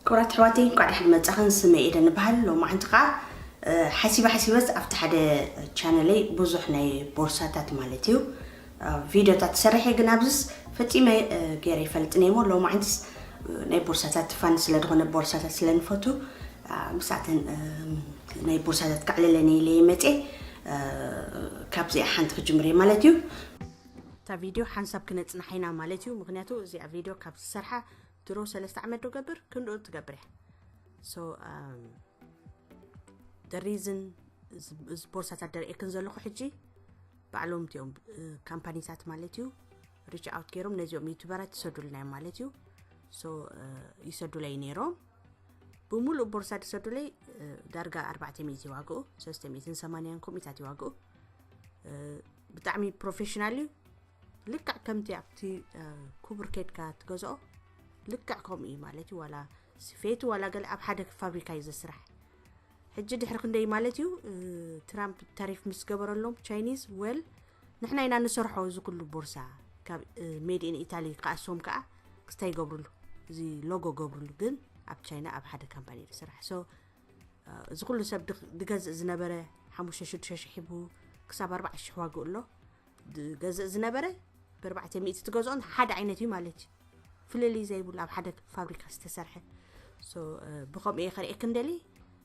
ክቡራት ኣሕዋተይ፣ እንኳዕ ደሓን መጻኽን። ስመይ ኤደን እበሃል። ሎማዓንቲ ኸዓ፣ እ፣ ሓሲበ ሓሲበስ ኣብቲ ሓደ ቻነለይ ብዙሕ ናይ ቦርሳታት ማለት እዩ፣ እ፣ ቪድዮታት ሰሪሐ፣ ግን ኣብዝስ ፈጺመ፣ እ፣ ገይረ ይፈልጥን እየ እሞ፣ ሎማዓንትስ፣ እ፣ ናይ ቦርሳታት ፋን ስለ ዝኾነ፣ ቦርሳታት ስለ ንፈቱ፣ እ፣ ምስኣተን፣ እ፣ ናይ ቦርሳታት ከዕልለን ኢለ እየ መጽየ። እ፣ ካብዚኣ ሓንቲ ክጅምር እየ ማለት እዩ። እታ ቪድዮ ሓንሳብ ክነጽንሓ ኢና ማለት እዩ። ምኽንያቱ እዚኣ ቪድዮ ካብ ዝሰርሓ ድሮ ሰለስተ ዓመት ዶ ገብር ክንድኡ ትገብር እያ። So, um, the reason እዚ፣ እዚ ቦርሳታት ደርእየክን ዘለኹ ሕጂ፣ ባዕሎም እቲኦም፣ እ፣ ካምፓኒታት ማለት እዩ፣ ሪች ኣውት ገይሮም ነዚኦም ዩቱበራት ይሰዱልና እዮም ማለት እዩ። So፣ እ፣ ይሰዱለይ ነይሮም። ብምሉእ ቦርሳ ዝሰዱለይ፣ እ፣ ዳርጋ ኣርባዕተ ሚእቲ ዋግኡ፣ ሰለስተ ሚእትን ሰማንያን ከምኡታት እዩ ዋግኡ። እ፣ ብጣዕሚ ፕሮፌሽናል እዩ። ልክዕ ከምቲ ኣብቲ፣ እ፣ ኩቡር ኬድካ ትገዝኦ፣ ልክዕ ከምኡ እዩ ማለት እዩ። ዋላ ስፌት፣ ዋላ ገለ ኣብ ሓደ ፋብሪካ እዩ ዘስራሕ። ሕጂ ድሕሪ ክንደይ ማለት እዩ፣ እ፣ ትራምፕ ታሪፍ ምስ ገበረሎም ቻይኒዝ፣ ወል፣ ንሕና ኢና ንሰርሖ እዚ ኩሉ ቦርሳ፣ ካብ፣ እ፣ ሜድ ኢን ኢታሊ ክኣሶም ከኣ ክስታይ ይገብርሉ፣ እዚ ሎጎ ገብርሉ፣ ግን ኣብ ቻይና ኣብ ሓደ ካምፓኒ እዩ ዝስራሕ። So፣ እ፣ እዚ ኩሉ ሰብ ድኽ-፣ ድገዝእ ዝነበረ ሓሙሽተ ሽዱሽተ ሽሕ ሂቡ ክሳብ ኣርባዕተ ሽሕ ዋግኡ ኣሎ። ድገዝእ ዝነበረ ብኣርባዕተ ሚእቲ ትገዝኦን ሓደ ዓይነት እዩ ማለት እዩ። ፍልልይ ዘይብሉ ኣብ ሓደ ፋብሪካ ዝተሰርሐ። So፣ እ፣ ብኸምኡ እየ ከርእየክን ደሊ፣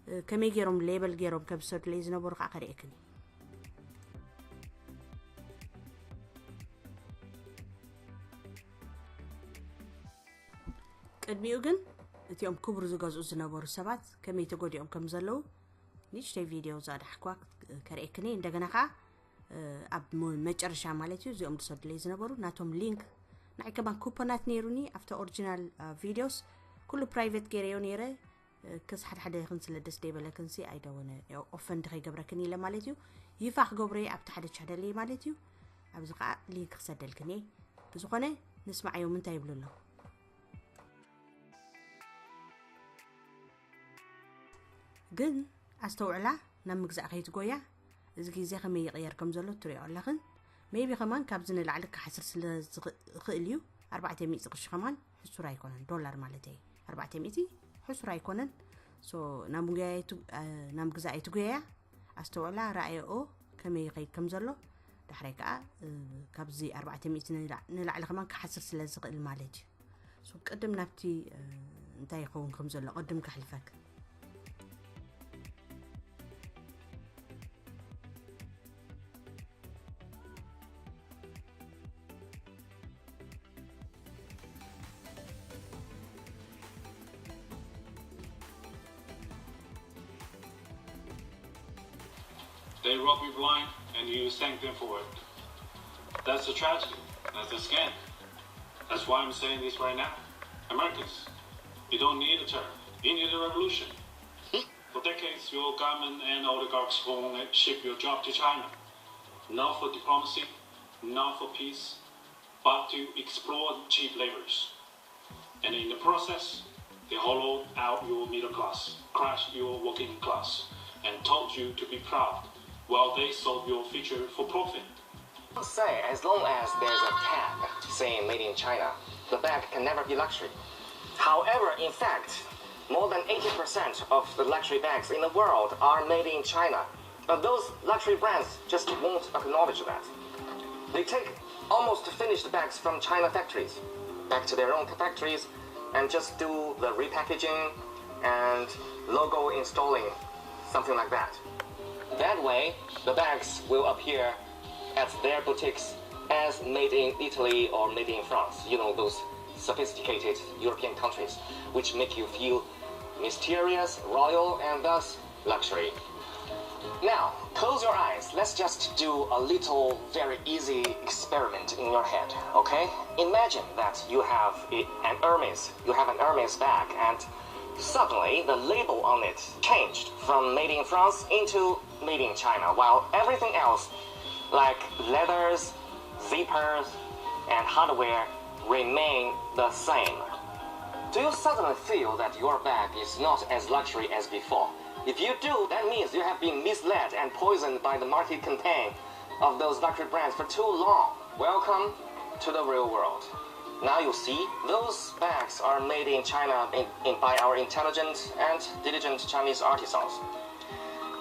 እ፣ ከመይ ገይሮም ሌበል ገይሮም ከም ዝሰዱለይ ዝነበሩ ከዓ ከርእየክን እየ። ቅድሚኡ ግን እቲኦም ክቡር ዝገዝኡ ዝነበሩ ሰባት ከመይ ተጎዲኦም ከም ዘለዉ ንእሽተይ ቪድዮ ዝቐዳሕኳ ከርእየክን እየ። እንደገና ከዓ፣ እ፣ ኣብ ሞ-፣ መጨረሻ ማለት እዩ፣ እዚኦም ዝሰዱለይ ዝነበሩ ናቶም ሊንክ፣ ንዓይ ከማን ኩፖናት ነይሩኒ ኣብቲ ኦሪጂናል፣ እ፣ ቪድዮስ ኩሉ ፕራይቬት ገይረዮ ነይረ። እ፣ ክስ ሓደ ሓደ ይኽን ስለ ደስ ደይበለክንሲ ኣይደወነ ኦፈንድ ከይገብረክን ኢለ ማለት እዩ። ይፋ ክገብሮ እየ ኣብቲ ሓደ ቻነል እየ ማለት እዩ። ኣብዚ ከዓ ሊንክ ክሰደልክን እየ። ብዝኾነ ንስማዓዮም እንታይ ይብሉ ኣለዉ። ግን ኣስተውዕላ፣ ናብ ምግዛእ ከይትጎያ። እዚ ግዜ ከመይ ይቕየር ከም ዘሎ ትሪኦ ኣለኽን። ሜይቢ ከማን ካብዚ ንላዕሊ ክሓስር ስለ ዝኽእል እዩ። ኣርባዕተ ሚእቲ ቅርሺ ከማን ሕሱር ኣይኮነን፣ ዶላር ማለተይ። ኣርባዕተ ሚእቲ ሕሱር ኣይኮነን። So፣ ናብ ምግዛእ ኣይት-፣ እ፣ ናብ ምግዛእ ኣይትጎያ። ኣስተውዕላ፣ ራእየኦ ከመይ ይኸይድ ከም ዘሎ። ዳሕራይ ከኣ፣ እ፣ ካብዚ ኣርባዕተ ሚእቲ ንላ-፣ ንላዕሊ ከማን ክሓስር ስለ ዝኽእል ማለት እዩ። So፣ ቅድም ናብቲ፣ እ፣ እንታይ ይኸውን ከም ዘሎ ቅድም ከሕልፈክ። They rob you blind and you thank them for it. That's a tragedy. That's a scam. That's why I'm saying this right now. Americans, you don't need a tariff. You need a revolution. For decades, your government and oligarchs won't ship your job to China. Not for diplomacy, not for peace, but to exploit cheap laborers. And in the process, they hollowed out your middle class, crushed your working class, and told you to be proud while they sold your future for profit. Say, as long as there's a tag saying made in China, the bag can never be luxury. However, in fact, more than eighty percent of the luxury bags in the world are made in China. But those luxury brands just won't acknowledge that. They take almost finished bags from China factories back to their own factories and just do the repackaging and logo installing, something like that. That way, the bags will appear at their boutiques as made in Italy or made in France, you know, those sophisticated European countries, which make you feel mysterious, royal, and thus luxury. Now, close your eyes. Let's just do a little, very easy experiment in your head, okay? Imagine that you have i- an Hermes, you have an Hermes bag, and suddenly the label on it changed from made in France into made in China, while everything else, like leathers, zippers, and hardware, remain the same. Do you suddenly feel that your bag is not as luxury as before? If you do, that means you have been misled and poisoned by the marketing campaign of those luxury brands for too long. Welcome to the real world. Now you see, those bags are Made in China in, in by our intelligent and diligent Chinese artisans.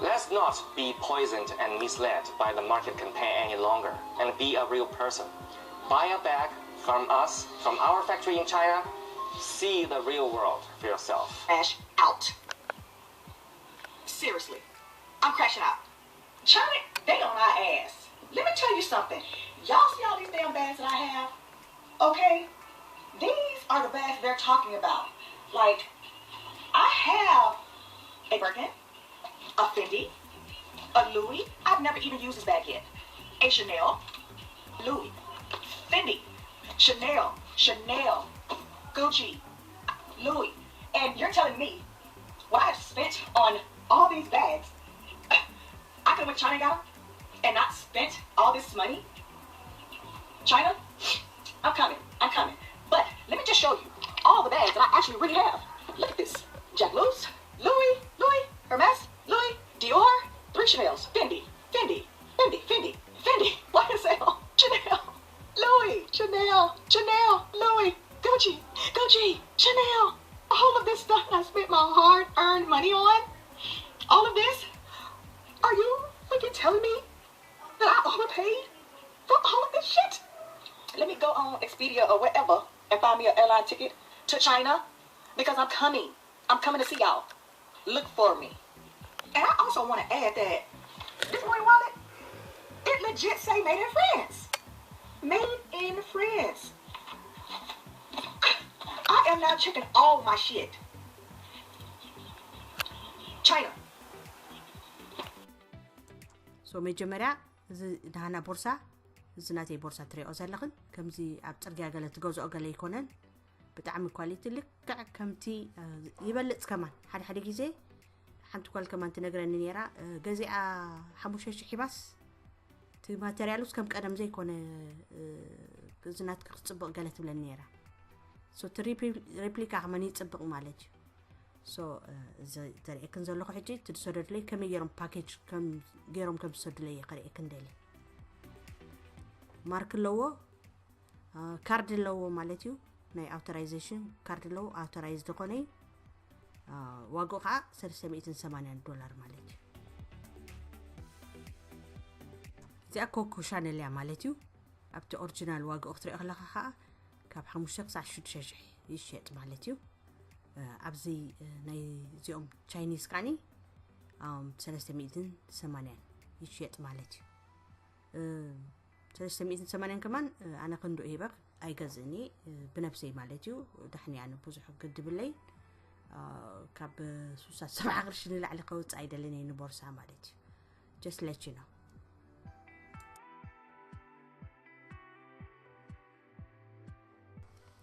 Let's not be poisoned and misled by the market campaign any longer and be a real person. Buy a bag from us, from our factory in China. See the real world for yourself. Ash out. Seriously, I'm crashing out. China, they on our ass. Let me tell you something. Y'all see all these damn bags that I have? Okay? These are the bags they're talking about. Like, I have a Birkin, a Fendi, a Louis. I've never even used this bag yet. A Chanel, Louis, Fendi, Chanel, Chanel, Gucci, Louis. And you're telling me what I've spent on all these bags? I could have went to China and got them and not spent all this money? China, I'm coming. I'm coming. But let me just show you all the bags that I actually really have. Look at this. Jacquemus, Louis, Louis, Hermes, Louis, Dior, three Chanels, Fendi, Fendi, Fendi, Fendi, Fendi, Y S L, Chanel, Louis, Chanel, Chanel, Louis, Gucci, Gucci, Chanel. All of this stuff that I spent my hard-earned money on, all of this, are you fucking telling me that I overpaid for all of this shit? Let me go on Expedia or wherever and find me an airline ticket to China because I'm coming. I'm coming to see y'all. Look for me. And I also want to add that this money wallet, it legit say made in France. Made in France. I am now checking all my shit. China. So መጀመርያ እዚ ናህና ቦርሳ፣ እዚ ናተይ ቦርሳ ትሪኦ ዘለኽን ከምዚ ኣብ ፅርግያ ገለ ትገዝኦ ገለ ኣይኮነን። ብጣዕሚ ኳሊቲ ልክዕ ከምቲ ይበልፅ ከማን። ሓደ ሓደ ግዜ ሓንቲ ኳል ከማን ትነግረኒ ነይራ፣ ገዚኣ ሓሙሽተ ሽሕ ሂባስ እቲ ማተርያሉስ ከም ቀደም ዘይኮነ፣ እዚ ናትኪ ክፅብቕ ገለ ትብለኒ ነይራ። So እቲ ሪፕሊካ ከማን ይፅብቕ ማለት እዩ። So እዚ ተርእየክን ዘለኹ ሕጂ እቲ ዝሰደዱለይ ከመይ ገይሮም ፓኬጅ ገይሮም ከም ዝሰዱለይ ከርእየክን ደሊ። ማርክ ኣለዎ፣ ካርድ ኣለዎ ማለት እዩ። ናይ ኣውቶራይዜሽን ካርድ ኣለዎ። ኣውቶራይዝ ዝኾነ እዩ። ዋግኡ ከዓ ሰለስተ ሚእትን ሰማንያን ዶላር ማለት እዩ። እዚኣ ኮኮ ሻነል እያ ማለት እዩ። ኣብቲ ኦሪጂናል ዋግኡ ክትሪኦ ከለካ ከዓ ካብ ሓሙሽተ ክሳዕ ሽዱሽተ ሽሕ ይሸጥ ማለት እዩ። ኣብዚ ናይ እዚኦም ቻይኒዝ ከዓኒ ሰለስተ ሚእትን ሰማንያን ይሸጥ ማለት እዩ። ሰለስተ ሚእትን ሰማንያን ከማን ኣነ ክንድኡ ሂበ ኣይገዝእን እየ፣ ብነብሰይ ማለት እዩ። ዳሕኒ ኣነ ብዙሕ ገድብለይ ካብ ሱሳ ሰብዓ ቅርሺ ንላዕሊ ከውፅእ ኣይደልን እየ ንቦርሳ ማለት እዩ። Just let you know።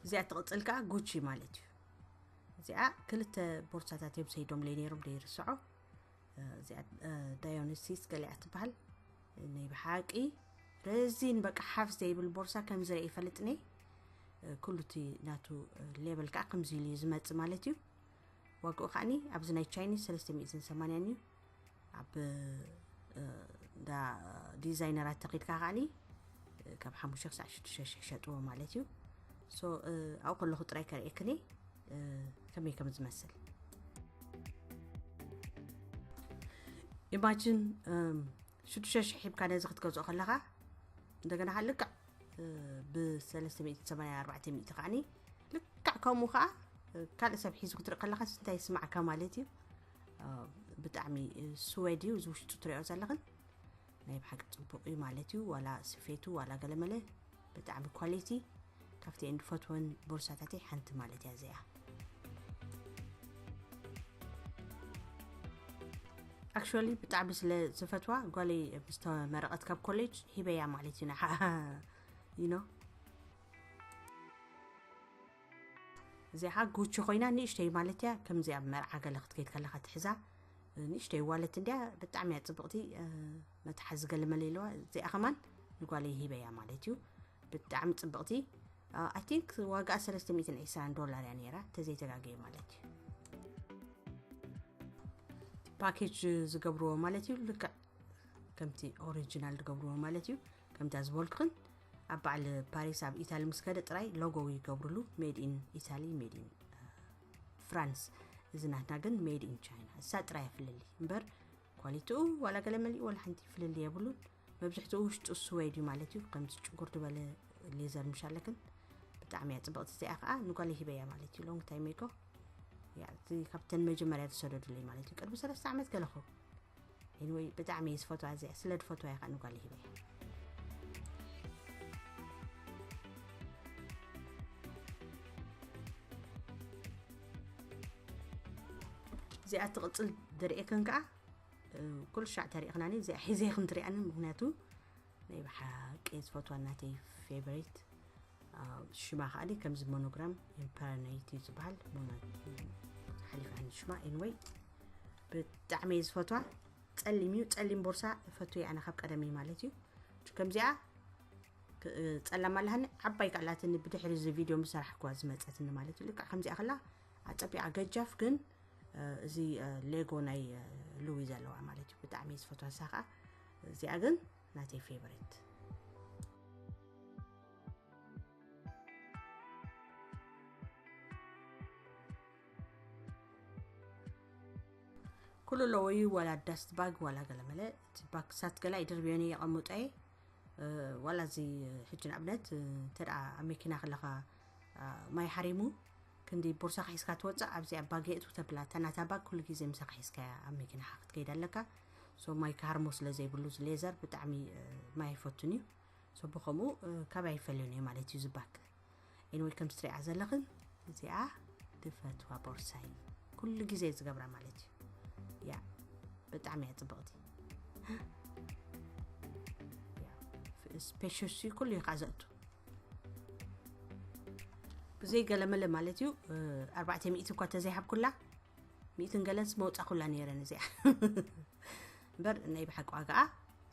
እዚኣ ትቕፅል ከዓ ጉቺ ማለት እዩ። እዚኣ ክልተ ቦርሳታት እዮም ሰይዶምለይ ነይሮም ደይርስዖ። እዚኣ ዳዮኒሲስ ገሊኣ ትበሃል። ናይ ብሓቂ ረዚን በቃ ሓፍ ዘይብል ቦርሳ ከም ዝርኢ ይፈልጥኒ። ኩሉ እቲ ናቱ ሌበል ከዓ ከምዚ ኢሉ እዩ ዝመፅእ ማለት እዩ። ዋግኡ ከዓኒ ኣብዚ ናይ ቻይኒዝ ሰለስተ ሚእትን ሰማንያን እዩ። ኣብ እንዳ ዲዛይነራት ተኺድካ ከዓኒ ካብ ሓሙሽተ ክሳዕ ሽዱሽተ ሽሕ ሸጥዎ ማለት እዩ። So ኣብኡ ከለኹ ጥራይ ከርእየክኒ ከመይ ከም ዝመስል። ኢማጂን ሽዱሽተ ሽሕ ሂብካ ነዚ ክትገዝኦ ከለኻ እንደገና ከዓ ልክዕ ብሰለስተ ሚእቲ ሰማንያ ኣርባዕተ ሚእቲ ከዓኒ ልክዕ ከምኡ ከዓ ካልእ ሰብ ሒዙ ክትርኢ ከለኻ እንታይ ይስማዕካ ማለት እዩ። ብጣዕሚ ስወድ እዩ እዚ ውሽጡ ትሪኦ ዘለኽን። ናይ ብሓቂ ፅቡቕ እዩ ማለት እዩ። ዋላ ስፌቱ ዋላ ገለመለ ብጣዕሚ ኳሊቲ ካብቲ እንድፈትወን ቦርሳታተይ ሓንቲ ማለት እያ እዚኣ። ኣክቹዋሊ ብጣዕሚ ስለ ዝፈትዋ ጓለይ ምስ ተመረቐት ካብ ኮሌጅ ሂበያ ማለት እዩ ንዓ። You know? እዚኣ ጉቺ ኮይና ንእሽተይ ማለት እያ። ከምዚ ኣብ መርዓ ገለ ክትከይድ ከለኻ ትሕዛ ንእሽተይ ዋለት እንድያ። ብጣዕሚ እያ ፅብቕቲ። መትሓዚ ገለመለ ኣለዋ። እዚኣ ከማን ንጓለይ ሂበያ ማለት እዩ። ብጣዕሚ ፅብቕቲ። I think ዋጋኣ ሰለስተ ሚእትን ዕስራን ዶላር እያ ነይራ እንተዘይተጋገየ ማለት እዩ። ፓኬጅ ዝገብርዎ ማለት እዩ ልክዕ ከምቲ ኦሪጂናል ዝገብርዎ ማለት እዩ። ከምታ ዝበልኩኽን ኣብ በዓል ፓሪስ ኣብ ኢታሊ ምስ ከደ ጥራይ ሎጎ ይገብርሉ። Made in Italy, made in ፍራንስ። እዚ ናትና ግን made in China። እሳ ጥራይ ፍልልይ እምበር ኳሊቲኡ ዋላ ገለ መሊኡ ዋላ ሓንቲ ፍልልይ የብሉን። መብዝሕትኡ ውሽጡ ስዌድ እዩ ማለት እዩ። ከምዚ ጭጉር ዝበለ ሌዘር ምሽ ኣለክን ብጣዕሚ እያ ጽብቕቲ። እዚኣ ከዓ ንጓለይ ሂበያ ማለት እዩ። ሎንግ ታይም ጎ እያ፣ እዚ ካብተን መጀመርያ ዝሰደዱለይ ማለት እዩ። ቅድሚ ሰለስተ ዓመት ገለኹ። ኤኒወይ ብጣዕሚ እየ ዝፈትዋ እዚኣ፣ ስለ ዝፈትዋ እየ ከዓ ንጓለይ ሂበያ። እዚኣ ትቕጽል ደርእየክን ከዓ ኩሉ ሻዕ ተሪእኽናኒ። እዚኣ ሒዘ ይኹን ትሪኣኒ፣ ምኽንያቱ ናይ ብሓቂ ዝፈትዋ ናተይ ፌቨሪት ሽማ ከዓ ከምዚ ሞኖግራም ኢምፐርኔት እዩ ዝበሃል። ሓሊፋኒ ሽማ። ኤኒወይ ብጣዕሚ እየ ዝፈትዋ። ጸሊም እዩ፣ ጸሊም ቦርሳ እፈቱ እየ ኣነ ካብ ቀደመይ ማለት እዩ። ከምዚኣ ጸላም ኣለሃኒ፣ ዓባይ ከኣላትኒ ብድሕሪ እዚ ቪድዮ ምሰራሕክዋ ዝመጸትኒ ማለት እዩ። ልክዕ ከምዚኣ ከላ ኣጸቢቓ ገጃፍ ግን እዚ ሌጎ ናይ ሉዊ ዘለዋ ማለት እዩ። ብጣዕሚ ዝፈትዋ ሳኻ እዚኣ ግን ናተይ ፌቨሬት። ኩሉ ኣለዎ እዩ፣ ዋላ ዳስት ባግ ዋላ ገለመለ። እቲ ባክሳት ገላ ይድርብዮኒ የቐምጦ እየ። ዋላ እዚ ሕጂ ንኣብነት እንተ ደኣ ኣብ መኪና ከለኻ ማይ ሓሪሙ ክንዲ ቦርሳኻ ሒዝካ ትወፅእ፣ ኣብዚኣ ባግ የእትው ተብላ፣ እታ ናታ ባግ ኩሉ ግዜ ምሳኻ ሒዝካያ ኣብ መኪናኻ ክትከይድ ኣለካ። ሶ ማይ ክሃርሞ ስለ ዘይብሉ፣ እዚ ሌዘር ብጣዕሚ ማይ ኣይፈቱን እዩ። ሶ ብኸምኡ ካባይ ይፈልዮን እየ ማለት እዩ ዝባክ። ኤንወይ ከም ትሪኣ ዘለኽን እዚኣ ድፈትዋ ቦርሳይ ኩሉ ግዜ ዝገብራ ማለት እዩ። ያ ብጣዕሚ እያ ፅብቕቲ። ስፔሽስ ኩሉ እዩ ከዓ ዘእቱ። ብዘይ ገለመለ ማለት እዩ። ኣርባዕተ ሚእቲ እኳ ተዘይሃብኩላ ሚእትን ገለንስ መውፃኹላ ነይረን እዚኣ እምበር ናይ ብሓቂ ዋጋኣ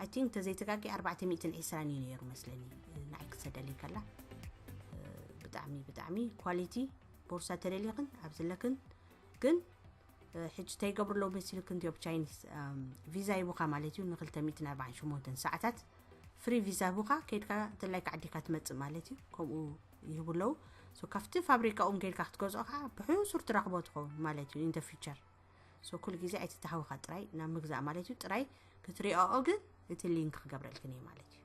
ኣይ ቲንክ ተዘይተጋቂ ኣርባዕተ ሚእትን ዕስራን እዩ ነይሩ መስለኒ። ንዓይ ክሰደልይ ከላ ብጣዕሚ ብጣዕሚ ኳሊቲ ቦርሳ ተደሊኽን ኣብ ዘለክን ግን ሕጂ እንታይ ይገብሩ ኣለዉ መሲልክ እንዲዮም ቻይኒስ ቪዛ ይቡካ ማለት እዩ። ንክልተ ሚእትን ኣርባዓን ሸሞንተን ሰዓታት ፍሪ ቪዛ ይቡካ ከይድካ ተላይካ ዓዲካ ትመፅእ ማለት እዩ። ከምኡ ይህቡ ኣለዉ። ሶ ካብቲ ፋብሪካኦም ከይድካ ክትገዝኦ ከዓ ብሕሱር ትረኽቦ ትኸውን ማለት እዩ። ኢን ደ ፊቸር ሶ ኩሉ ግዜ ኣይትተሃወኻ ጥራይ ናብ ምግዛእ ማለት እዩ። ጥራይ ክትሪኦኦ ግን እቲ ሊንክ ክገብረልክን እየ ማለት እዩ።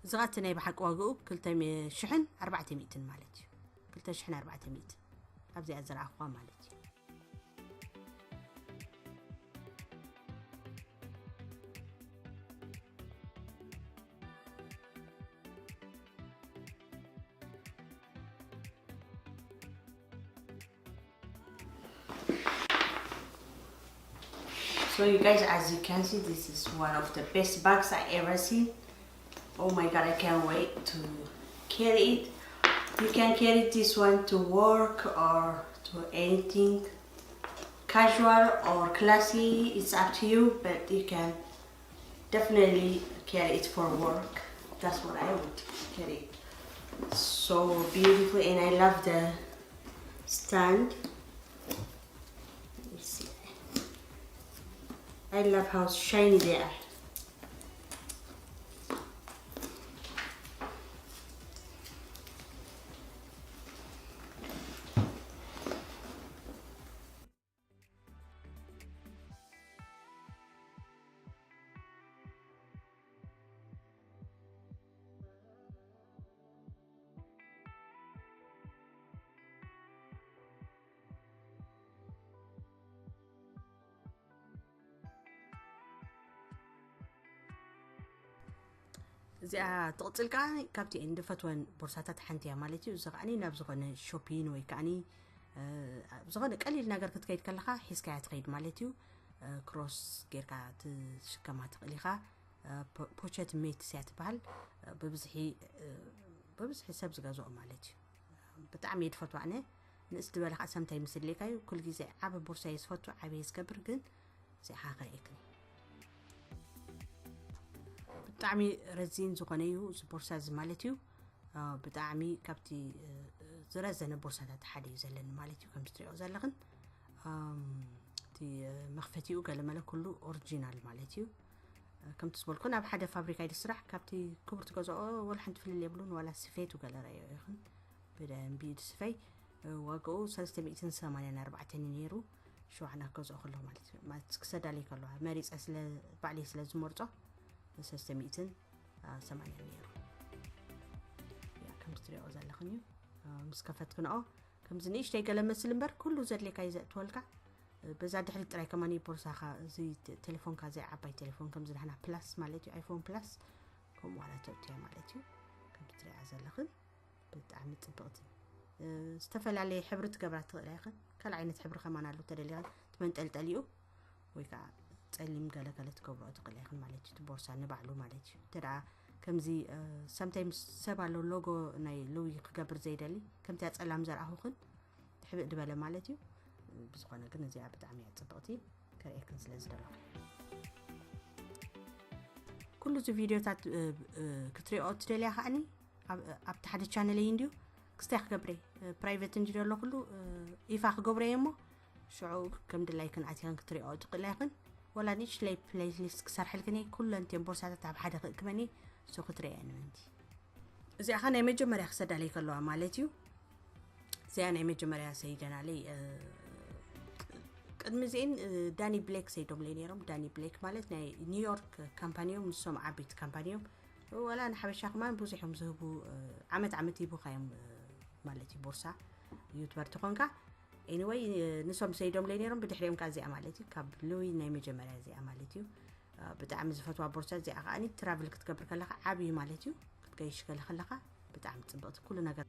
እዚ ኸዓ እቲ ናይ ብሓቂ ዋግኡ ክልተ ሽሕን ኣርባዕተ ሚእትን ማለት እዩ። ክልተ ሽሕን ኣርባዕተ ሚእትን ኣብዚኣ ዝረኣኽዋ ማለት እዩ። So you guys, as you can see, this is one of the best bags I ever seen. Oh my God, I can't wait to carry it. You can carry this one to work or to anything, casual or classy, it's up to you, but you can definitely carry it for work. That's what I would carry. So beautiful, and I love the stand. Let me see. I love how shiny they are. እዚኣ ትቕፅል ከዓ ካብቲ እንድፈትወን ቦርሳታት ሓንቲ እያ ማለት እዩ። እዚ ከዓኒ ናብ ዝኾነ ሾፒን ወይ ከዓኒ ኣብ ዝኾነ ቀሊል ነገር ክትከይድ ከለኻ ሒዝካያ ትኸይድ ማለት እዩ። ክሮስ ጌርካ ትሽከማ ትኽእል ኢኻ። ፖቸት ሜትስ እያ ትበሃል። ብብዝሒ ብብዝሒ ሰብ ዝገዝኦ ማለት እዩ። ብጣዕሚ እየ ዝፈትዋ ኣነ። ንእስ ዝበለ ከዓ ሰምታይ ምስሌካ እዩ። ኩሉ ግዜ ዓበ ቦርሳ እየ ዝፈቱ፣ ዓበየ ዝገብር ግን እዚኣ ከርእየክን። ብጣዕሚ ረዚን ዝኾነ እዩ እዚ ቦርሳ እዚ ማለት እዩ። ብጣዕሚ ካብቲ ዝረዘነ ቦርሳታት ሓደ እዩ ዘለኒ ማለት እዩ። ከምዚ ትሪኦ ዘለኽን እቲ መኽፈቲኡ ገለመለ ኩሉ ኦሪጂናል ማለት እዩ። ከምቲ ዝበልኩ ናብ ሓደ ፋብሪካ እዩ ዝስራሕ። ካብቲ ክቡር ትገዝኦ ወላ ሓንቲ ፍልል የብሉን። ዋላ ስፌቱ ገለ ረእዮ ይኹን ብደንቢ እዩ ዝስፈይ። ዋጋኡ ሰለስተ ሚእትን ሰማንያን ኣርባዕተን እዩ ነይሩ። ሽዋዕና ክገዝኦ ከለኹ ማለት እዩ። ማለት ክሰዳለይ ከለዋ መሪፀ ስለ ባዕለይ ስለ ዝመርፆ ሰለስተ ሚእትን ሰማንያን ነይሩ። ያ ከምዚ ትሪኦ ዘለኽን እዩ። ምስ ከፈትክንኦ ከምዚ ንእሽተይ ገለ መስል እምበር ኩሉ ዘድልየካ እዩ ዘእትወልካ። በዛ ድሕሪት ጥራይ ከማን ቦርሳኻ እዚ ቴሌፎንካ፣ እዚ ዓባይ ቴሌፎን ከምዚ ናሕና ፕላስ ማለት እዩ፣ ኣይፎን ፕላስ ከምኡ ዋላ ተእትያ ማለት እዩ። ከምዚ ትሪኣ ዘለኽን ብጣዕሚ ጽብቕቲ። ዝተፈላለየ ሕብሪ ትገብራ ትኽእላ ኢኽን። ካልእ ዓይነት ሕብሪ ከማን ኣሎ ተደሊኽን፣ እቲ መንጠልጠሊኡ ወይ ከዓ ጸሊም ገለ ገለ ትገብርኦ ትኽእላ ኢኽን ማለት እዩ። እቲ ቦርሳ ንባዕሉ ማለት እዩ። እንተ ደኣ ከምዚ፣ እ፣ sometimes ሰብ ኣሎ ሎጎ ናይ ሉዊ ክገብር ዘይደሊ፣ ከምቲ ጸላም ዘርኣኹኽን ሕብእ ዝበለ ማለት እዩ። ብዝኾነ ግን እዚኣ ብጣዕሚ እያ ጽብቕቲ፣ ከርእየክን ስለ ዝደለኹ። ኩሉ እዚ ቪድዮታት፣ እ፣ እ፣ ክትሪኦ ትደልያ ከኣኒ ኣብ፣ ኣብ ታሕቲ ቻነለይ እንድዩ ክስታይ ክገብረ፣ እ፣ ፕራይቬት እንድዩ ዘሎ ኩሉ፣ እ፣ ይፋ ክገብረ እየ እሞ ሽዑ ከም ድላይክን ኣቲኽን ክትሪኦ ትኽእላ ኢኽን። ወላ ንእሽለይ ፕሌይሊስት ክሰርሐልክን እየ። ኩለን እተን ቦርሳታት ኣብ ሓደ ክእክበን እየ። እሱ ክትሪኦ እየ ንምንቲ። እዚኣ ኸ ናይ መጀመርያ ክሰዳለይ ከለዋ ማለት እዩ። እዚኣ ናይ መጀመርያ ሰይደናለይ፣ እ፣ ቅድሚ እዚኤን፣ እ፣ ዳኒ ብሌክ ሰይዶምለይ ነይሮም። ዳኒ ብሌክ ማለት ናይ ኒውዮርክ ካምፓኒ እዮም። ንሶም ዓበይቲ ካምፓኒ እዮም። ወላ ንሓበሻ ከማን ብዙሕ እዮም ዝህቡ፣ እ፣ ዓመት ዓመት ይህቡኻ እዮም፣ እ፣ ማለት እዩ። ቦርሳ ዩቱበር ተኾንካ። ኤኒወይ፣ እ፣ ንሶም ሰይዶምለይ ነይሮም። ብድሕሪኦም ከኣ እዚኣ ማለት እዩ። ካብ ሉዊ ናይ መጀመርያ እዚኣ ማለት እዩ። እ፣ ብጣዕሚ ዝፈትዋ ቦርሳ እዚኣ ከኣ ትራቭል ክትገብር ከለኻ ዓብዪ ማለት እዩ። ክትገይሽ ገለ ከለኻ ብጣዕሚ ጽብቕቲ ኩሉ ነገር።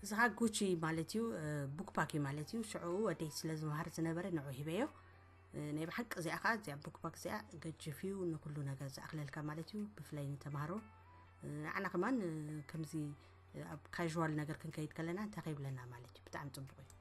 እዚ ኸዓ ጉቺ ማለት እዩ፣ እ፣ ቡክፓክ እዩ ማለት እዩ። ሽዑ ወደይ ስለ ዝመሃር ዝነበረ ንዑ ሂበዮ። እ፣ ናይ ብሓቂ እዚኣ ኸዓ፣ እዚኣ ቡክፓክ እዚኣ ገጅፍ እዩ፣ ንኩሉ ነገር ዝኣኽለልካ ማለት እዩ፣ ብፍላይ ንተምሃሮ። እ፣ ንዓና ከማን፣ እ፣ ከምዚ፣ እ፣ ኣብ ካዥዋል ነገር ክንከይድ ከለና እንታይ ከይብለና ማለት እዩ፣ ብጣዕሚ ጽቡቕ እዩ።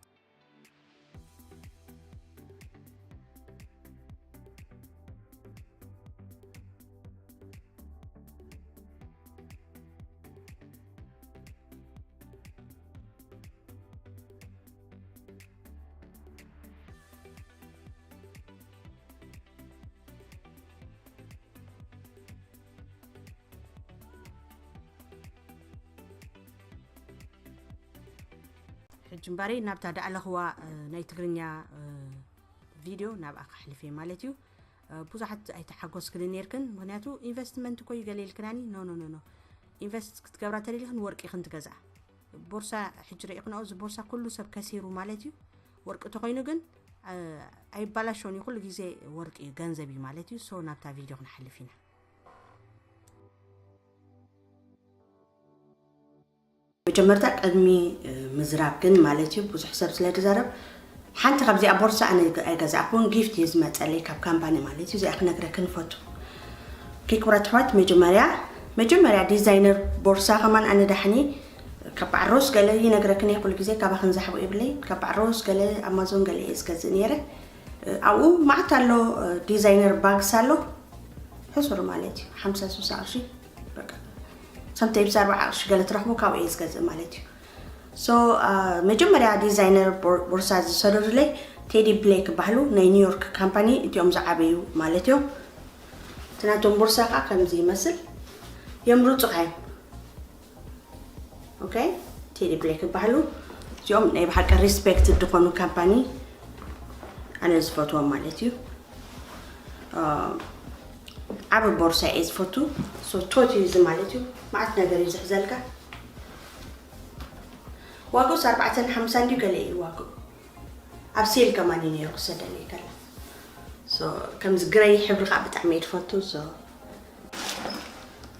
ሕጂ እምበረይ ናብታ ደኣለኽዋ፣ እ፣ ናይ ትግርኛ፣ እ፣ ቪድዮ ናብኣ ከሕልፍ እየ ማለት እዩ። እ፣ ብዙሓት ኣይተሓጎስክን ነይርክን፣ ምኽንያቱ ኢንቨስትመንት እኮ እዩ ገለ ኢልክናኒ። ኖ፣ ኖ፣ ኖ፣ ኖ። ኢንቨስት ክትገብራ ተደሊኽን ወርቂ ኢኽን ትገዝኣ። ቦርሳ ሕጂ ርኢኽንኦ፣ እዚ ቦርሳ ኩሉ ሰብ ከሲሩ ማለት እዩ። ወርቂ ተኾይኑ ግን፣ እ፣ ኣይባላሾን እዩ፣ ኩሉ ግዜ ወርቂ እዩ፣ ገንዘብ እዩ ማለት እዩ። ሶ ናብታ ቪድዮ ክንሓልፍ ኢና። መጀመርታ ቅድሚ፣ እ፣ ምዝራብ ግን ማለት እዩ፣ ብዙሕ ሰብ ስለ ዝዛረብ፣ ሓንቲ ካብዚኣ ቦርሳ ኣነ ኣይገዛእኩን፣ ጊፍት እዩ ዝመጸለይ ካብ ካምፓኒ ማለት እዩ። እዚኣ ክነግረክን ፈቱ። ኦኬ ክቡራት ኣሕዋት፣ መጀመርያ፣ መጀመርያ ዲዛይነር ቦርሳ ከማን ኣነ ዳሕኒ ካብ በዓል ሮስ ገለ ይነግረክን እየ፣ ኩሉ ግዜ ካባኽን ዛሕቦ የብለይ። ካብ በዓል ሮስ ገለ፣ ኣማዞን ገለ እየ ዝገዝእ ነይረ። እ፣ ኣብኡ መዓት ኣሎ፣ እ፣ ዲዛይነር ባግስ ኣሎ። ሕሱር ማለት እዩ፣ ሓምሳ ስሳ ቅርሺ። በቃ፣ ሰምታይምስ ኣርባዓ ቅርሺ ገለ ትረኽቦ፣ ካብኡ እየ ዝገዝእ ማለት እዩ። ሶ፣ አ፣ መጀመርያ ዲዛይነር ቦር-፣ ቦርሳ ዝሰደዱለይ ቴዲ ብሌክ ይበሃሉ፣ ናይ ኒውዮርክ ካምፓኒ፣ እቲኦም ዝዓበዩ ማለት እዮም። እቲ ናቶም ቦርሳ ከዓ ከምዚ ይመስል፣ የምርፁኻ እዮም። ኦኬ፣ ቴዲ ብሌክ ይበሃሉ። እዚኦም ናይ ብሓቂ ሪስፔክት ዝኾኑ ካምፓኒ ኣነ ዝፈትዎም ማለት እዩ። አ፣ ዓቢ ቦርሳ እየ ዝፈቱ። ሶ፣ ቶት እዩ እዚ ማለት እዩ። መዓት ነገር እዩ ዝሕዘልካ። ዋግኡስ ኣርባዕተን ሓምሳን ድዩ ገለ እዩ ዋግኡ። ኣብ ሴል ከማን እዩ ነይሩ ክሰደለይ ከላ። ሶ፣ ከምዚ ግረይ ሕብሪ ከዓ ብጣዕሚ እየ ዝፈቱ። ሶ፣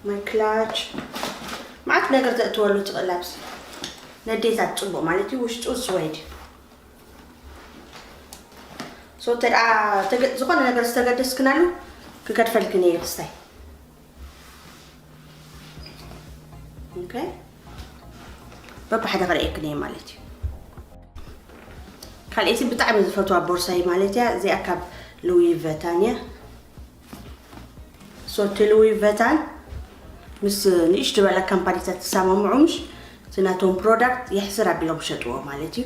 ማይ ክላች፣ መዓት ነገር ዘእትወሉ ትኽእል ኣብዚ። ነዴታት ጽቡቕ ማለት እዩ። ውሽጡ ስወይድ። So ተደኣ ተገ-፣ ዝኾነ ነገር ዝተገደስክናሉ ክገድፈልክን እየ ክስታይ። ኦኬ። በብሓደ ክርእየክን እየ ማለት እዩ። ካልኣይቲ ብጣዕሚ ዝፈትዋ ቦርሳይ ማለት እያ። እዚኣ ካብ ሉዊ ቨታን እያ። So እቲ ሉዊ ቨታን ምስ ንእሽቶ ዝበላ ካምፓኒታት ዝሰማምዑ ምሽ እቲ ናቶም ፕሮዳክት የሕስር ኣቢሎም ሸጥዎ ማለት እዩ።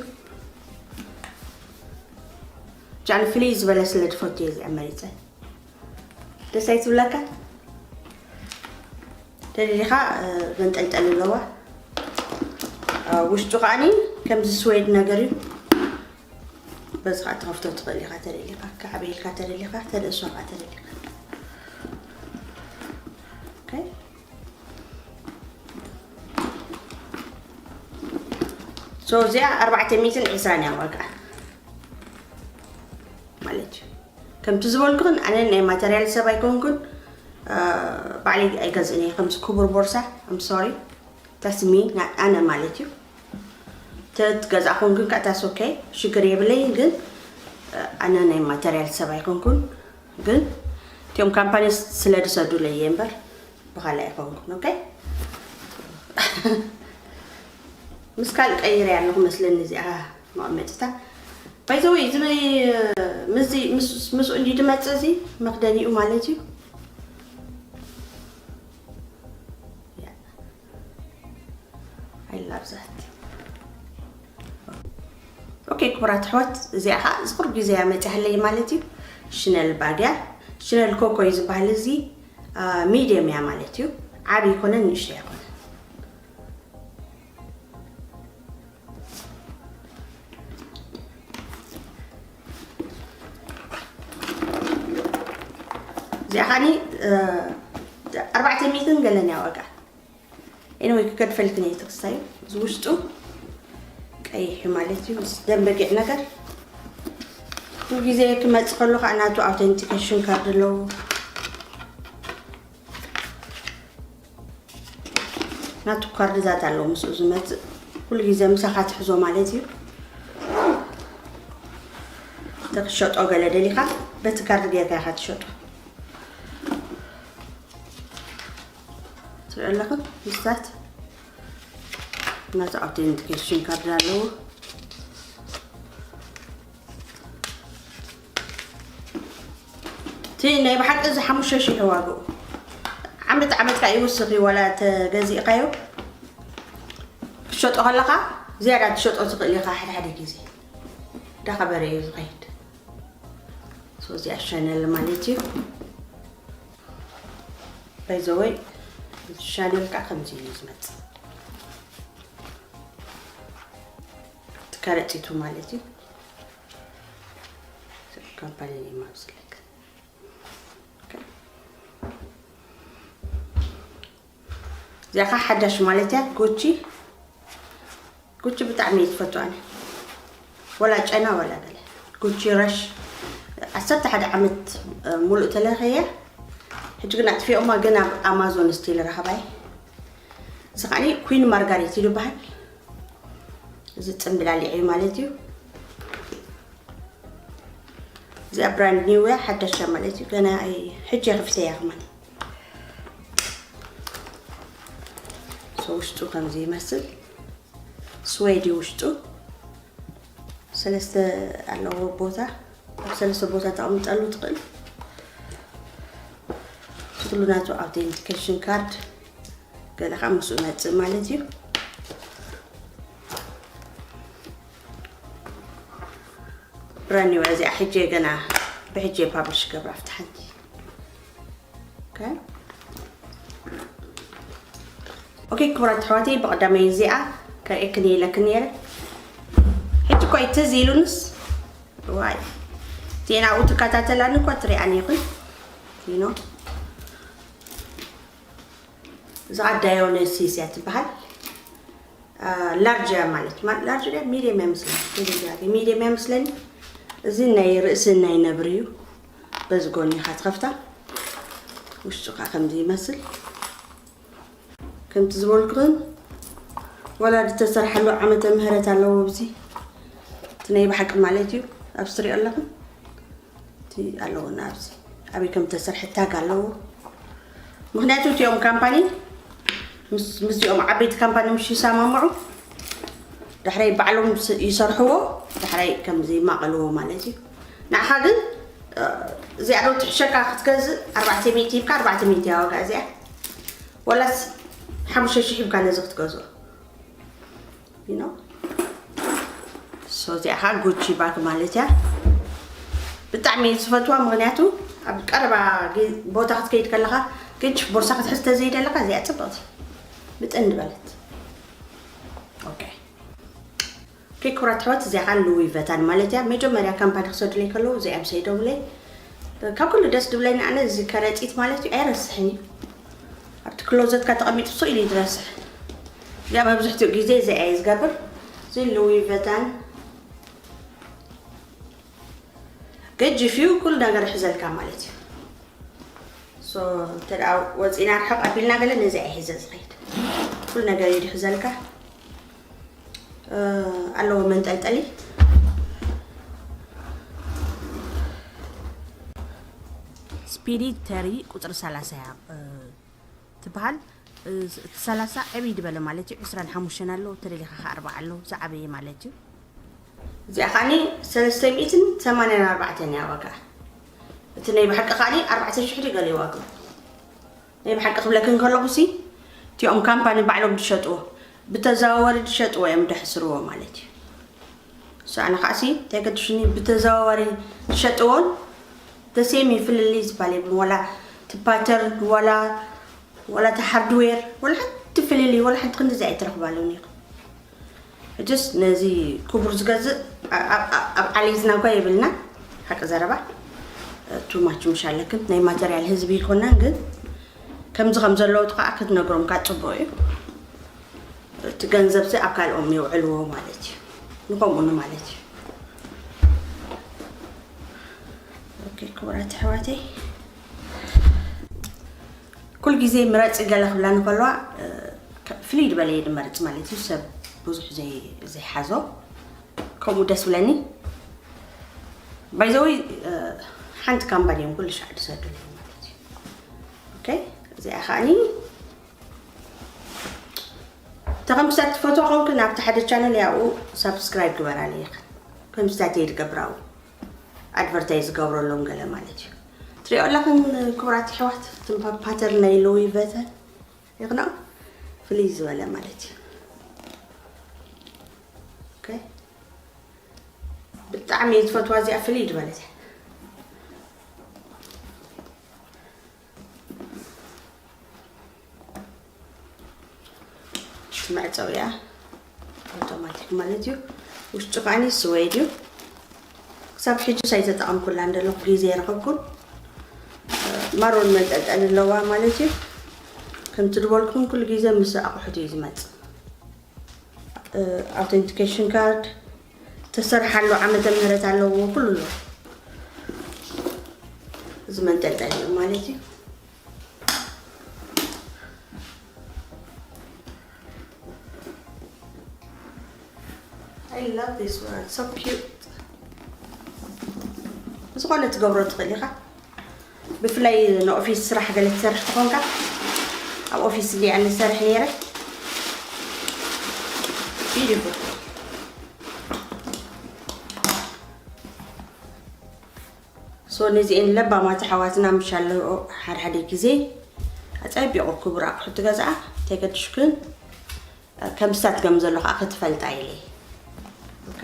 ጃን ፍልይ ዝበለ ስለ ዝፈቱ እየ እዚኣ መሪፀ። ደስ ኣይትብለካ? ተደሊኻ መንጠልጠል ኣለዋ። ውሽጡ ከዓኒ ከምዚ ስዌድ ነገር እዩ። በዚ ከዓ ትኸፍቶ ትኽእል ኢኻ ተደሊኻ፣ ከዓበየልካ ተደሊኻ፣ ተንእሶ ከዓ ተደሊኻ። ኦኬ። So እዚኣ ኣርባዕተ ሚእትን ዕስራን እያ ዋጋ ማለት እዩ። ከምቲ ዝበልኩኽን ኣነ ናይ ማተርያል ሰብ ኣይኮንኩን፣ ባዕለይ ኣይገዝእን እየ ከምዚ ክቡር ቦርሳ። I'm sorry፣ that's me፣ ኣነ ማለት እዩ። ተትገዝኣ ኮንክን ከዓ that's okay፣ ሽግር የብለይን። ግን ኣነ ናይ ማተርያል ሰብ ኣይኮንኩን። ግን እቲኦም ካምፓኒ ስለ ዝሰዱለይ እየ እምበር ብኻልእ ኣይኮንኩን። ኦኬ። ምስ ካልእ ቀይረ ኣለኹ መስለኒ እዚኣ መቐመጢታ። By the way፣ እዚ ምስዚ ምስ ምስኡ እንዲ ድመጽእ እዚ መኽደኒኡ ማለት እዩ። I love that። ኦኬ ክቡራት ኣሕዋት፣ እዚኣ ከዓ ዝኹር ግዜ እያ መፂኣለይ ማለት እዩ። ሽነል ባግ እያ። ሽነል ኮኮ እዩ ዝበሃል። እዚ ሚድየም እያ ማለት እዩ። ዓብዪ ይኮነን ንእሽቶ ኣይኮነን። እዚኣ ከዓኒ ኣርባዕተ ሚእትን ገለን እያ ዋጋ። Anyway ክገድፈልክን እየ ትክስታዩ። እዚ ውሽጡ ቀይሕ እዩ ማለት እዩ። ምስ ደም በጊዕ ነገር ኩሉ ግዜ ክመጽእ ከሎ ከዓ ናቱ ኣውተንቲኬሽን ካርድ ኣለዎ። ናቱ ካርድታት ኣለዎ ምስኡ ዝመጽእ። ኩሉ ግዜ ምሳኻ ትሕዞ ማለት እዩ። እንተ ክትሸጦ ገለ ደሊኻ በቲ ካርድ ጌርካ ኢኻ ትሸጦ። ትሪኦ ኣለኹም ምስታት ናቱ ኣውተንቲኬሽን ካርድ ኣለዎ። እቲ ናይ ብሓቂ እዚ ሓሙሽተ ሽሕ ዋግኡ ዓመት ዓመት ከዓ ይውስኽ እዩ። ዋላ ተገዚእካዮ ክትሸጦ ከለኻ ዝያዳ ትሸጦ ትኽእል ኢኻ። ሓደ ሓደ ግዜ እንዳኸበረ እዩ ዝኸይድ። So እዚኣ ሻነል ማለት እዩ። By the way ሻነል ከዓ ከምዚ እዩ ዝመፅእ። እቲ ከረጢቱ ማለት እዩ። ካምፓኒ ናይ ማብስለክ። ኦኬ። እዚኣ ከዓ ሓዳሽ ማለት እያ። ጉቺ፣ ጉቺ ብጣዕሚ እየ ዝፈቱ ኣነ። ወላ ጨና ወላ ገለ። ጉቺ ረሽ ዓሰርተ ሓደ ዓመት ሙሉእ ተለኸየ። ሕጂ ግን ኣጥፊኦማ፣ ግን ኣብ ኣማዞን ስቲል ረኸባይ። እዚ ከዓኒ ኩዊን ማርጋሪት እዩ ዝበሃል። እዚ ጽምብላሊዕ እዩ ማለት እዩ። እዚኣ ብራንድ ኒው እያ፣ ሓዳሽ እያ ማለት እዩ። ገና ኣይ-፣ ሕጂ ከፊተያ ከማን። So ውሽጡ ከምዚ ይመስል። ስዌድ እዩ ውሽጡ። ሰለስተ ኣለዎ ቦታ፣ ኣብ ሰለስተ ቦታ ተቐምጠሉ ትኽእል። ኩሉ ናቱ ኣውቴንቲኬሽን ካርድ ገለ ከዓ ምስኡ መፅእ ማለት እዩ። ብራንድ ኒው እዚኣ ሕጂ ገና ብሕጂ ፓብሊሽ ገብራ ኣብቲ ሓንቲ። ኦኬ። ኦኬ ክቡራት ኣሕዋተይ፣ ብቐዳመይ እዚኣ ከርእየክን ኢለክን ነይረ። ሕጂ እኮ እዩ ትዝ ኢሉንስ፣ ዋይ፣ እቲኤን ኣብኡ ትከታተላኒ እኮ ትሪኣን ይኹን። ዩ ኖ፣ እዛ ዳዮነሲስ እያ ትበሃል። ላርጅ እያ ማለት፣ ማ-፣ ላርጅ እያ፣ ሚድየም እያ መስለኒ። ሚድየም እያ መስለኒ። እዚ ናይ ርእሲ ናይ ነብሪ እዩ። በዚ ጎኒ ኢኻ ትኸፍታ። ውሽጡ ከዓ ከምዚ ይመስል። ከምቲ ዝበልኩኽን ወላ ዝተሰርሓሉ ዓመተ ምህረት ኣለዎ ኣብዚ። እቲ ናይ ብሓቂ ማለት እዩ። ኣብዚ ትሪኦ ኣለኹም። እቲ ኣለዎ ኣብዚ ኣበይ ከም ተሰርሐ ታግ ኣለዎ። ምኽንያቱ እቲኦም ካምፓኒ ምስ ምስዚኦም ዓበይቲ ካምፓኒ ምሽ ይሰማምዑ፣ ዳሕራይ ባዕሎም ስ- ይሰርሕዎ፣ ዳሕራይ ከምዚ ይማቐልዎ ማለት እዩ። ንዓኻ ግን እ፣ እዚኣ ዶ ትሕሸካ ክትገዝእ ኣርባዕተ ሚእቲ ሂብካ ኣርባዕተ ሚእቲ እያ ዋጋ እዚኣ፣ ወላስ ሓሙሽተ ሽሕ ሂብካ ነዚ ክትገዝኦ? You know? So እዚኣ ኸዓ ጉቺ ባግ ማለት እያ። ብጣዕሚ እየ ዝፈትዋ፣ ምኽንያቱ ኣብ ቀረባ ጊ- ቦታ ክትከይድ ከለኻ ግን ቦርሳ ክትሕዝ ተዘይደለካ እዚኣ ፅብቕቲ ምጥን ዝበለት። ኦኬ። ኦኬ፣ ክቡራት ኣሕዋት፣ እዚኣ ኸዓ ሉዊ ቨታን ማለት እያ። መጀመርያ ካምፓኒ ክሰዱለይ ከለዉ እዚኣ ምሰይ ደውለይ። ካብ ኩሉ ደስ ድብለኒ ኣነ እዚ ከረጢት ማለት እዩ ኣይረስሕን እዩ። ኣብቲ ክሎዘትካ ተቐሚጡ ስቕ ኢሉ እዩ ዝረስሕ። እዚኣ መብዝሕትኡ ግዜ እዚኣ እየ ዝገብር። እዚ ሉዊ ቨታን ገጅፍ እዩ፣ ኩሉ ነገር ይሕዘልካ ማለት እዩ። So እንተ ደኣ ወፂና ርሕቕ ኣቢልና ገለ ነዚ ኣይሕዘ ዝኸይድ ኩሉ ነገር እዩ ዝሕዘልካ። እ፣ ኣለዎ መንጠልጠሊ። ስፒሪት ተሪ ቁፅሪ ሰላሳ እያ እ፣ ትበሃል። እ፣ እቲ ሰላሳ ዕብይ ዝበለ ማለት እዩ። ዕስራን ሓሙሽተን ኣለዎ፣ ተደሊኻ ኸዓ ኣርባዓ ኣለዎ፣ ዝዓበየ ማለት እዩ። እዚኣ ኸዓኒ ሰለስተ ሚእትን ሰማንያን ኣርባዕተን እያ ዋጋ። እቲ ናይ ብሓቂ ኸዓኒ ኣርባዕተ ሽሕ ድዩ ገለ ዋጋ። ናይ ብሓቂ ክብለክን ከለኹ ሲ እቲኦም ካምፓኒ ባዕሎም ዝሸጥዎ ብተዘዋወሪ ዝሸጥዎ እዮም ደሕስርዎ ማለት እዩ። So ኣነ ከዓ ሲ እንታይ ገድሽኒ ብተዘዋወሪ ዝሸጥዎን ተሴም ይፍልልይ ዝበሃል የብሉን። ዋላ እቲ ፓተርን ዋላ ዋላ እቲ ሃርድዌር ዋላ ሓንቲ ፍልልይ ዋላ ሓንቲ ክንዲ እዚኣ ኣይትረኽባሉን ኢኹም። ሕጅስ ነዚ ክቡር ዝገዝእ ኣብ ዓሌትና እኳ የብልና። ሓቂ ዘረባ ቱማች ምሽ ኣለክን ናይ ማተርያል ህዝቢ ይኮናን ግን ከምዚ ከም ዘለዉ ከዓ ክትነግሮም ከዓ ፅቡቅ እዩ። እቲ ገንዘብ ዚ ኣብ ካልኦም የውዕልዎ ማለት እዩ። ንከምኡ ንማለት እዩ። ኦኬ ክቡራት ኣሕዋተይ ኩል ግዜ ምረፂ ገለ ክብላ ንከለዋ ፍልይ ዝበለ እየ ድመርፅ ማለት እዩ። ሰብ ብዙሕ ዘይሓዞ ከምኡ ደስ ብለኒ። ባይዘወይ ሓንቲ ካምባል እዮም ኩሉ ሻዕ ዝሰዱለይ ማለት እዩ። ኦኬ እዚኣ ከዓኒ ተኸምስታት ትፈትዋ ኮንክ ናብቲ ሓደ ቻነል ያኡ ሳብስክራይብ ግበራለ ይኽን ከምስታት እየ ዝገብራው ኣድቨርታይዝ ዝገብረሎም ገለ ማለት እዩ። ትሪኦ ኣለኽን ክቡራት ኣሕዋት ትንፋ ፓተር ናይ ሎዊ ቨተን ይኽና ፍልይ ዝበለ ማለት እዩ። ኦኬ ብጣዕሚ እየ ዝፈትዋ እዚኣ ፍልይ ዝበለት እያ። መዕፀዊ እያ ኣውቶማቲክ ማለት እዩ። ውሽጡ ከዓኒ ስወይድ እዩ። ክሳብ ሕጂ ሳይተጠቐምኩላ እንደለኹ ግዜ የረኸብኩን ማሮን መንጠልጠል ኣለዋ ማለት እዩ። ከምቲ ዝበልኩም ኩሉ ግዜ ምስ ኣቑሑት እዩ ዝመፅእ። ኣውተንቲኬሽን ካርድ ተሰርሓሉ ዓመተ ምህረት ኣለዎ ኩሉ ኣሎ። እዚ መንጠልጠል እዩ ማለት እዩ። I love this one. So cute. ዝኾነ ትገብሮ ትኽእል ኢኻ። ብፍላይ ንኦፊስ ስራሕ ገለ ትሰርሕ ትኾንካ ኣብ ኦፊስ እንዲያ ንሰርሕ ነይረ። Beautiful. So ነዚኤን ለባማት ኣሕዋትና ምሻለኦ ሓድሓደ ግዜ ኣፀቢቑ ክቡር ኣቑሑ ትገዝኣ ተገድሽክን ከም ስታት ከም ዘሎ ከዓ ክትፈልጣ ኢለ። ኦኬ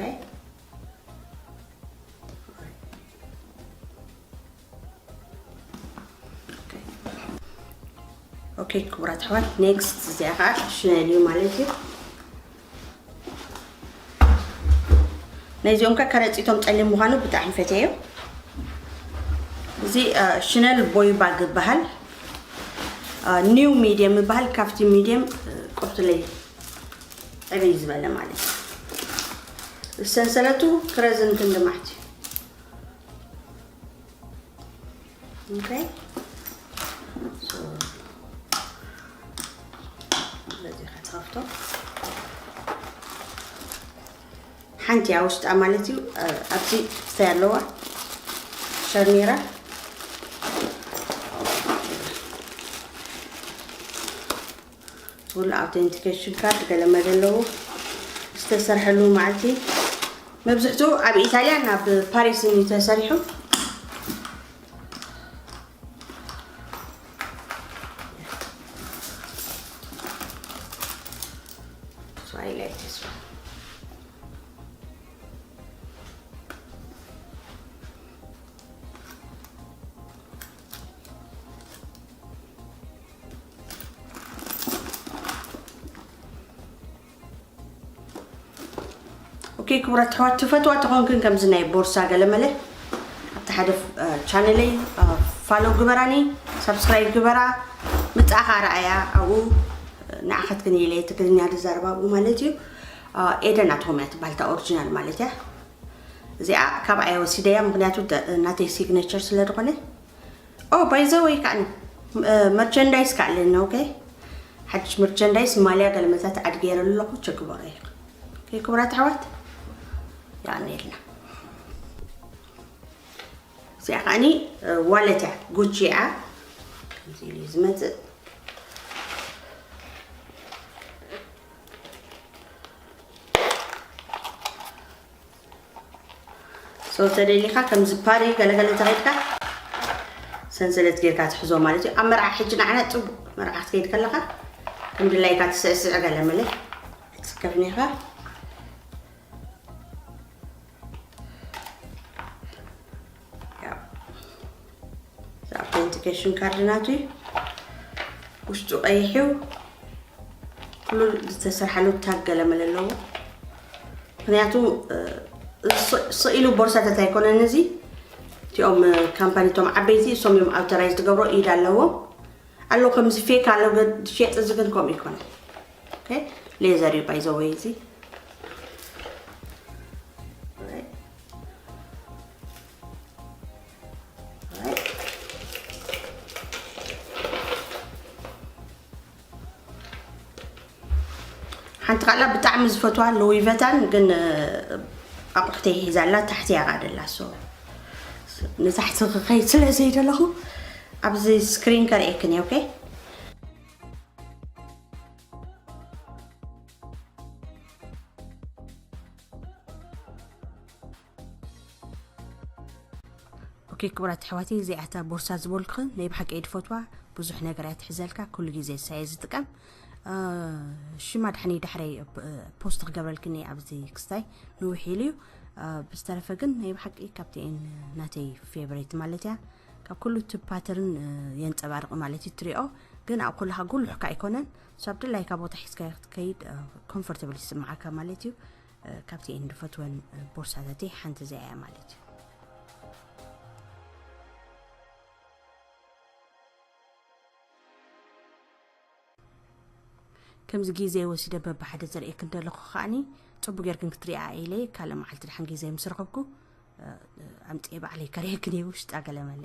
ኦኬ ክቡራት ኣሕዋት ኔክስት እዚኣ ከዓ ሽነል እዩ ማለት እዩ። ናይዚኦም ከ ከረፂቶም ፀሊም ምዃኑ ብጣዕሚ ፈትየዮ። እዚ ሽነል ቦይ ባግ ይበሃል። ኒው ሚድየም ይበሃል። ካብቲ ሚድየም ቁርትለይ ዕብይ ዝበለ ማለት እዩ። ሰንሰለቱ ክረዝን ክንዲ ማሕት እዩ። ኦኬ በዚ ክትኸፍቶ ሓንቲ እያ ውሽጣ ማለት እዩ። እ፣ ኣብዚ ክስታይ ኣለዋ ሸርኒራ። ፉል ኣውቴንቲኬሽን ካርድ ገለ መለ ኣለዉ ዝተሰርሐሉ መዓልቲ። መብዝሕትኡ ኣብ ኢጣልያን ኣብ ፓሪስን እዩ ተሰሪሑ። So I like this one. ኦኬ ክቡራት ኣሕዋት፣ ትፈትዋ ተኾንክን ከምዚ ናይ ቦርሳ ገለመለ ኣብቲ ሓደ ቻነለይ ፋሎ ግበራኒ፣ ሳብስክራይብ ግበራ። ምጻኻ ረኣያ ኣብኡ ንዓኸትክን ኢለ ትግርኛ ዝዛረብ ኣብኡ ማለት እዩ። ኤደን ኣትኾም እያ ትበሃል እታ ኦሪጂናል ማለት እያ። እዚኣ ካብኣ እየ ወሲደያ፣ ምክንያቱ ደ- ናተይ ሲግኔቸር ስለ ዝኾነ። ኦ ባይ ዘ ወይ ከዓ መርቸንዳይስ ከዓ ኣለኒ። ኦኬ፣ ሓድሽ መርቸንዳይስ ማልያ ገለመታት ዓድ ገይረ ኣለኹ። ቸግበሮ እዩ። ኦኬ ክቡራት ኣሕዋት፣ ያኔልና እዚኣ ከዓኒ ዋለት እያ፣ ጉቺ እያ። ከምዚ ኢሉ እዩ ዝመፅእ። So ተደሊኻ ከምዚ ፓሪ ገለገለ ተኸይድካ ሰንሰለት ጌርካ ትሕዞ ማለት እዩ። ኣብ መርዓ ሕጂ ንዓና ፅቡቅ፣ መርዓ ክትከይድ ከለኻ ከም ድላይካ ትስዕስዕ ገለ መለ ትስከፍኒ ኢኻ። ያው እዚ ኣውተንቲኬሽን ካርድ ናቱ እዩ። ውሽጡ ቀይሕ እዩ። ኩሉ ዝተሰርሓሉ ታግ ገለ መለ ኣለዎ። ምክንያቱ እ፣ እዚ ስ- ስኢሉ ቦርሳታት ኣይኮነን። እዚ እቲኦም እ፣ ካምፓኒ እቶም ዓበይቲ እሶም እዮም ኣውተራይዝ ትገብሮ ኢድ ኣለዎ ኣሎ። ከምዚ ፌክ ኣሎ ገ- ዝሸጥ፣ እዚ ግን ከምኡ ይኮነ። ኦኬ፣ ሌዘር እዩ ባይዘወይ እዚ። ሓንቲ ካላ ብጣዕሚ ዝፈትዋ ሉዊ ቨታን ግን እ፣ ኣቑሕተይ ሒዛላ ታሕቲ ያቓደላ። ሶ ንታሕቲ ክኸይድ ስለ ዘይደለኹ ኣብዚ ስክሪን ከርእየክን እየ። ኦኬ፣ ኦኬ ክቡራት ኣሕዋተይ፣ እዚኣ እታ ቦርሳ ዝበልኩኽን ናይ ብሓቂ እየ ዝፈትዋ። ብዙሕ ነገር እያ ትሕዘልካ፣ ኩሉ ግዜ እሳ እየ ዝጥቀም። እ፣ ሽማ ድሓኒ ዳሕረይ እ፣ ፖስት ክገብረልክኒ ኣብዚ ክስታይ ንውሕ ኢሉ እዩ። እ፣ ብዝተረፈ ግን ናይ ብሓቂ ካብቲኤን ናተይ ፌቨሬት ማለት እያ። ካብ ኩሉ እቲ ፓተርን እ፣ የንፀባርቕ ማለት እዩ ትሪኦ። ግን ኣብ ኩልኻ ጉሉሕ ከ ኣይኮነን። ሳብ ድላይካ ቦታ ሒዝካ ክትከይድ ኮምፎርተብል ይስምዓካ ማለት እዩ። እ፣ ካብቲ እየን ዝፈትወን እ፣ ቦርሳታተይ ሓንቲ እዚኣ እያ ማለት እዩ። ከምዚ ግዜ ወሲደ በብሓደ ዘርእየክን ዘለኹ ከዓኒ ጽቡቅ ጌርክን ክትሪኣ ኢለ ካልእ መዓልቲ ድሓን ግዜ ምስ ረኸብኩ እ፣ ኣምጽኤ ባዕለይ ከርእየክን እየ ውሽጣ ገለ መለ።